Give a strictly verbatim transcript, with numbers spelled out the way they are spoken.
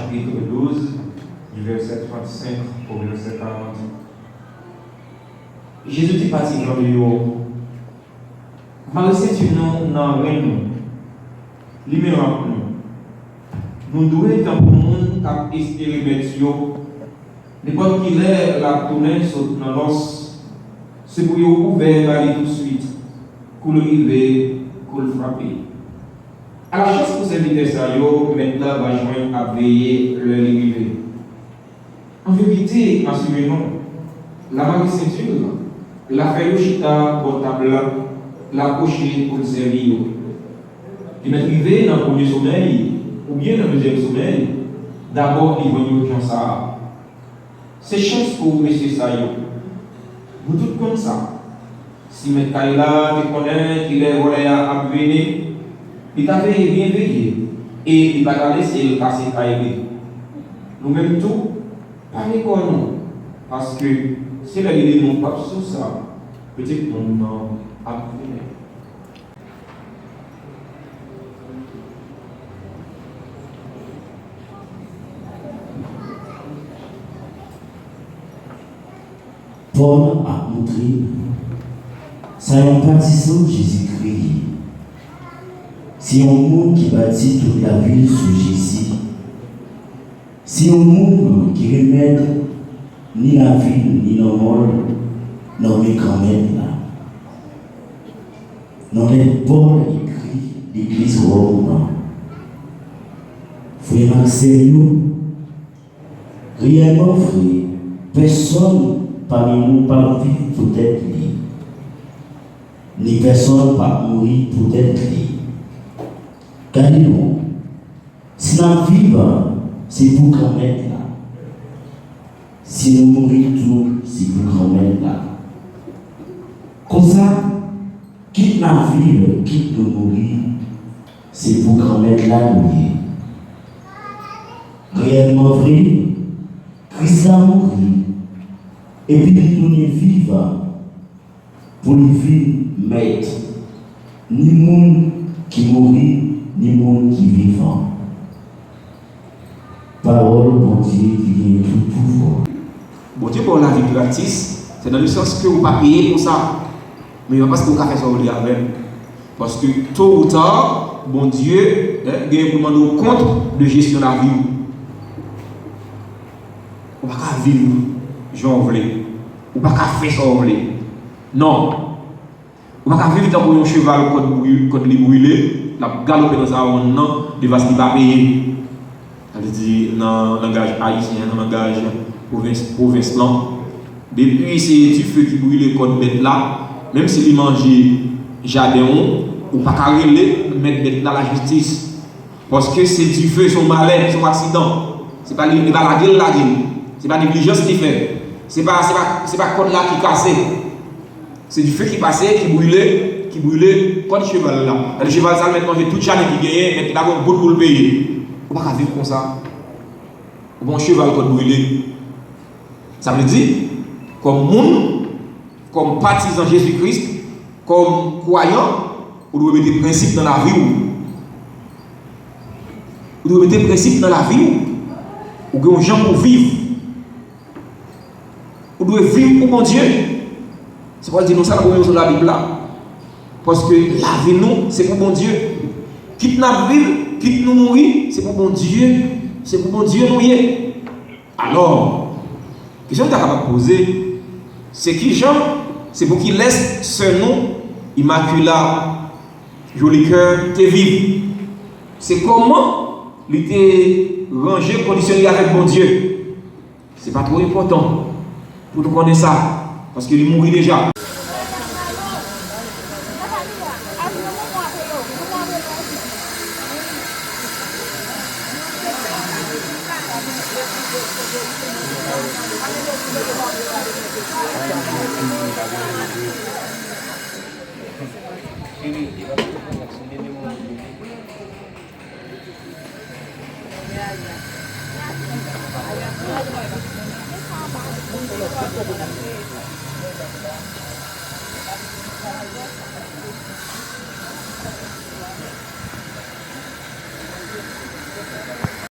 Chapitre douze, du verset trente-cinq au verset quarante. Jezi te pati jan deyò. Mare senti nou nan ren nou, limen lanp nou. Nou dwe tankou moun k ap espere bèt yo. Nenpòt ki lè l ap tounen sot nan lòs, se pou yo ouvè ba li tousuit, kou l rive, kou l frape. Alachans pou sèvitè sa yo, mèt la va jwenn ap veye lè li rive. An verite, m asire nou, l a mare senti l, l a fè yo chita bò tab la, l a pwoche pou l sèvi yo. Li mèt rive nan premye somèy, oubyen nan dezyèm somèy, dabò li jwenn yo jan sa a. Se chans pou mesye sa yo. Nou tout konn sa. Si mèt kay la te konnen kilè vòlè a ap vini, li ta veye byen veye, e li pa ta lese l pase kay li. Nou menm tou, pare kò nou, paske se lè li di nou p ap sou sa, Pitit moun nan ap vini. Pòl ap montre nou sa yon patizan Jezikri ye. Se yon moun ki bati tout lavi l sou Jezi. Se yon moun ki remèt ni lavi l ni lanmò l nan men Granmèt la. Nan lèt Pòl ekri legliz Wòm nan, frè m ak sè m yo, reyèlman vre, pèsonn pami nou p ap viv poutèt li, ni pèsonn p ap mouri poutèt li. Gade non, si n ap viv, se pou Granmèt la. Si nou mouri tou, se pou Granmèt la. Konsa, kit n ap viv, kit nou mouri, se pou Granmèt la nou ye. Reyèlman vre, Kris la mouri, epi li tounen vivan pou li vin mèt ni moun ki mouri, ni moun ki vivan. Pawòl Bondye ki gen tout pouvwa. Bondye ba w lavi gratis, se nan le sans ke ou pa peye pou sa. Men se pa paske ou ka fè sa w vle avè l. Paske tôt ou tard, Bondye, hein, genyen pou l mande w kont de jesyon lavi w. Ou pa ka viv jan w vle. Ou pa ka fè sa w vle. Non. Ou pa ka viv tankou yon cheval kòd bri-, kòd li brile, l ap galope nan savann nan, de fason li pa peye. Sa vle di, nan langaj ayisyen an, nan langaj pwovens, pwovens lan, depi se dife ki brile kòd bèt la, menm si li manje jaden w, ou pa ka rele mèt bèt la lajistis. Paske se dife, se yon malè, se yon aksidan. Se pa li, li pa lage l lage l. Se pa neglijans li fè. Se pa, se pa, se pa kòd la ki kase. Se dife ki pase, ki brile, ki brile kòd cheval la. Lè cheval sa l mèt manje tout jaden ki genyen, mèt li pa gen yon goud pou l peye. Ou pa ka viv konsa. Ou pa yon cheval kòd brile. Sa vle di, kòm moun, kòm patizan Jezi Kris, kòm kwayan, ou dwe mete prensip nan lavi w. Ou dwe mete prensip nan lavi w. Ou gen yon jan pou w viv. Ou dwe viv pou Bondye. Se Pòl di nou sa nan premye leson Labib la. Paske lavi nou, se pou Bondye. Kit n ap viv, kit nou mouri, se pou Bondye. Se pou Bondye nou ye. Alò, kesyon m ta kapab poze, se kijan, se pou kilès sè nou, Imakila Jolicoeur, te viv? Se kòman li te ranje kondisyon li avèk Bondye? Se pa twò enpòtan pou nou konnen sa, paske li mouri deja.